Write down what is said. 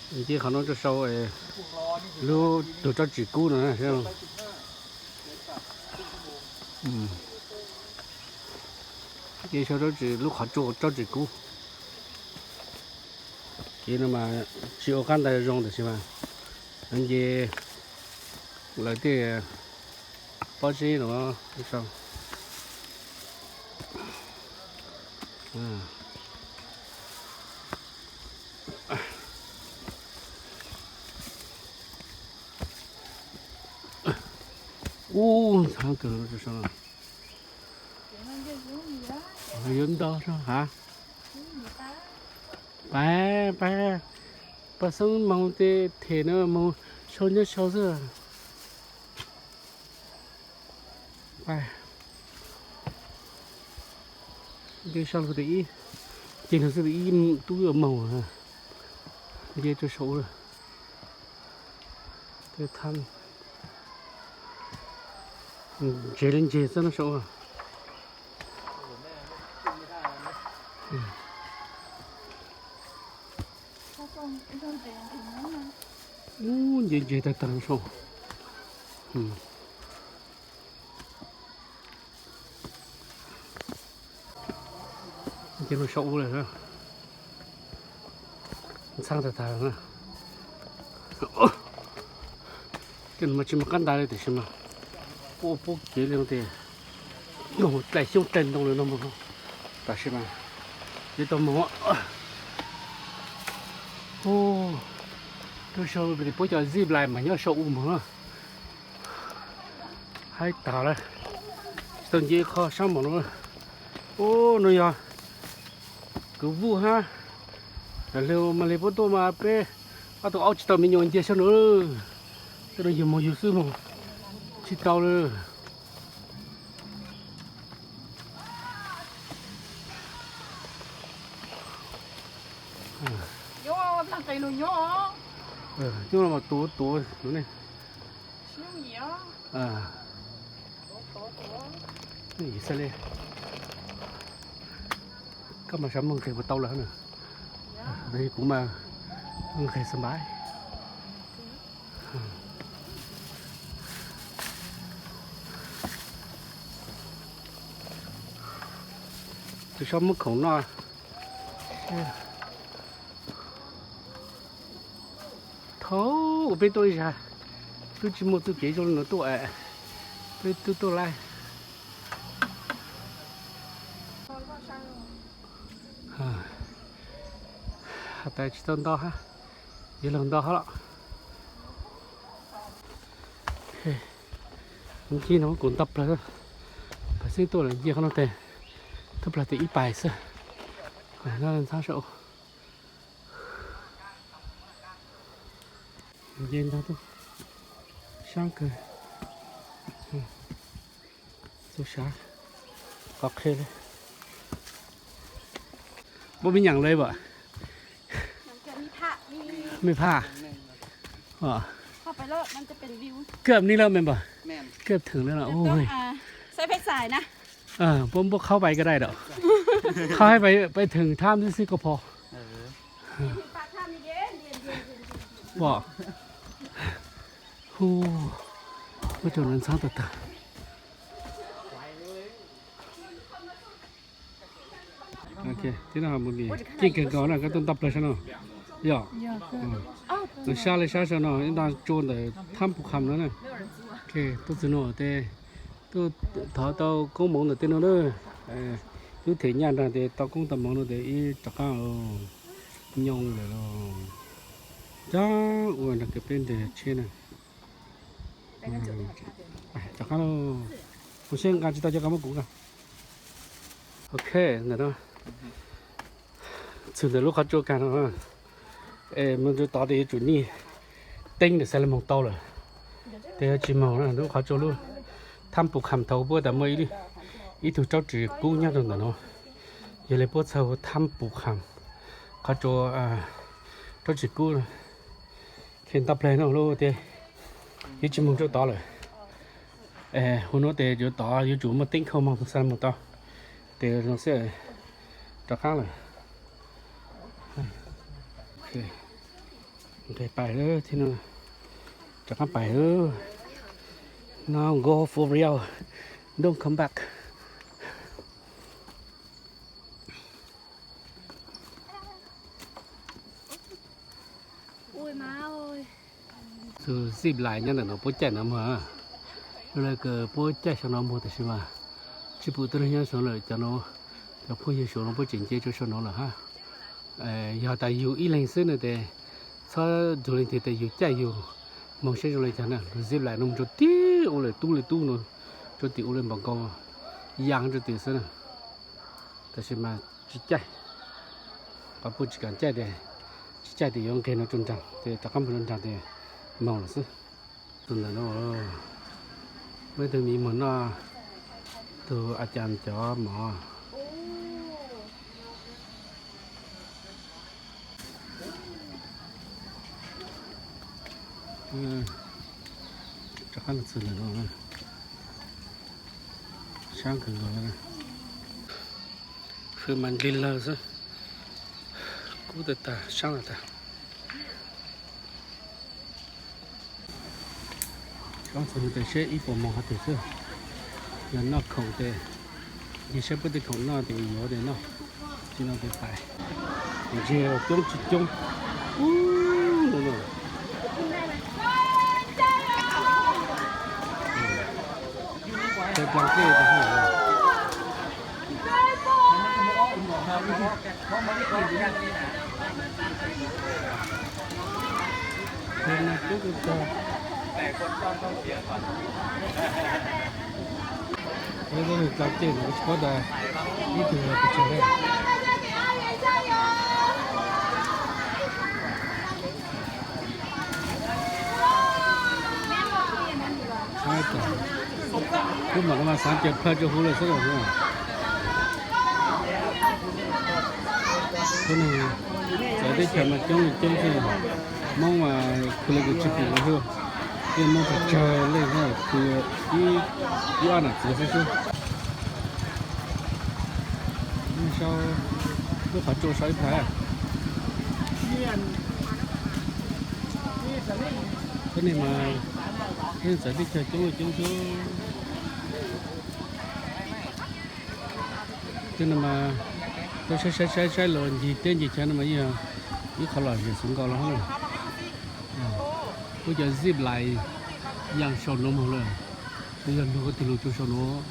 Nce qhov no rau saum lub tug tsob tsis kub no. Nce saum lub qhov tsua tsob tsis kub. Kev no mas tsis ua qab ntawd zoo tab sis mas nce lawv tej pob zeb no. Ub, ntxhab kawg no. Yuav ntau ha. Pab, pab, pab xeeb moog tej them no moog sau nyob sau xwb. Pab, nce sau lug tes ib, ces lug xwb tes ib tub yuav moog. Nce rau saum, tes thab, ntseg li ntseg xwb no saum. Ub, nce ntseg tag tag saum. Nce lug saum ub lawm, ntxhab tag tag na. Tej no mas tsis muaj qab ntais li tab sis mas kuj ua pub kev li no tes moog dlaim xyoob dlaim ntoo li no mas tab sis mas yuav tau moog. Ub, lub saum puab cov zip line mas nyob saum ub moog na. Haib tag lawm, tsis tau nce qhov sab mom no. Ub, no yog kwv vuj hab. Yog le mas le puab tuaj mas peb ob tug aub tsis tau me nyuam nce sab no. Tej no yug moog yug xwb moog tsis tau li. Nyob no mas tuav tuav ne. Xab le, koj mas sab moog nqes puas tau lawm na. Kuv mas nqes xab npab. Tus sab muab khoom noj. Thaum ub peb tuaj ib zag twb tsis muaj txuj kev zoo li no tuaj, peb twb tuaj laij. Has tas tsis tau nto hab, yuav luag nto hab los. Nce no kuj nto plawg, pab xeeb tuaj lawm nce qhov no tes thoob plawg tes ib pais xwb. Ntxhab saum, nce ntag tuaj, sab kawg, txua sab, qhov qhia li. Puab me nyam le as? Mej phaj. เกือบนี้แล้วแม่นบ่ เกือบถึงแล้วนะ โอ้ย ใช้ไฟฉายนะ เออ ผมบ่เข้าไปก็ได้ดอก เขาให้ไป ไปถึงถ้ำซื่อๆก็พอ บ่ hu, ua rau nws ntxhab tag tag. Tib no mus li, keej kawg nkaus na, koj tuaj nto plawg sab no, yog. Nws sab li sab sab no, ib nta tsua ntawm thab Pus Kham no na. Tuaj txug no tes, tuaj thov tau koob moov ntawm tej no na. Tub them nyaj nrag tes tau koob tau moov no tes ib rov qaab nyob lawm los. Cov ua nrag kws peb nres tsheb na. Rov qaab lauj, mus seb nqa tsis tau cov nqa muab kuv nqa. Ok, ntawm no txug ntawm lub qhov tsua kag no, es moog rau tod tes yuav tsum nij teeb ntawm xav le moog tau lawm. Tes yuav tsis moog na, lub qhov tsua lub thab Pus Kham thaum puab tas muaj ib tug tsob tsis kub nyob rau ntawm no, yog le puab txhaj hu thab Pus Kham, qhov tsua tsob tsis kub. Khe nto plawg no lawm tes yuav tsis moog rau tod lawm. Hu no tes yuav tod yuav tsum muaj teeb khau moog xav le moog tau. Tes no xwb, rov qaab lawm. Pais thiab no, rov qab pais. Now go for real, don't come back. Tus zip line nyob ntawm no puab caij no muag, lawv kws puab caij saum no muag tab sis mas tsis pum tuaj nyob saum lawm, cov no, cov phooj ywg saum no puab tseem nce rau saum no lawm hab. Yog tas yug ib leeg xwb no tes txhob dug leej twg tes yug caij yug moog saib zoo le caag na. Lug zip line no moog rau tim ua lawm tub le tub no, rau tim ua lawm npaum nkaus yaa rau tim xwb na. Tab sis mas tsis caij, qhov puab tsis kaam caij tes tsis caij tes yuav nqeg no rau nraag tes rov qab moog rau nraag tes moog lawm xwb. Tus ntawm no, muaj ib tug miv moog noj tus a cas cov mov. Rov qab los txug ntawm no, saab kawg nkaus. Hwv mas nqig lawg xwb, kub tag tag, saab tag tag. Rov txug tes seb ib puas moos qhov twg xwb. Yog noj khoom tes, ncig saib puab tej khoom noj tes yuav tes noj, tsis noj tes pais. Ntseg coob tsis coob. Ub, no no. Tau dlaag dlej tag. Tau dlaag dlej no tsis paub tas ib tug pes tsawg lawm. Kub mam no mas xaav ca plawg rua huv lawm xwb. Tuab neeg txawv teb chaws mas coob li coob xwb, Moob mas khwv le kws tsis pum le xwb, tej Moob tsawg tsawg leej khwv ib ob nam txiv xwb xwb. Sau, lub qhov tsua sau ib plhaw. Tuab neeg mas, tuab neeg txawv teb chaws coob li coob xwb. Tej no mas, tuaj saib saib saib saib los ncig teb ncig chaw no mas yeej ib qho lom zem xwv nkaus los hab. Puab cov zip line yaa sau nuav moog lawm, yog lug ua twg lug rua sau nuav.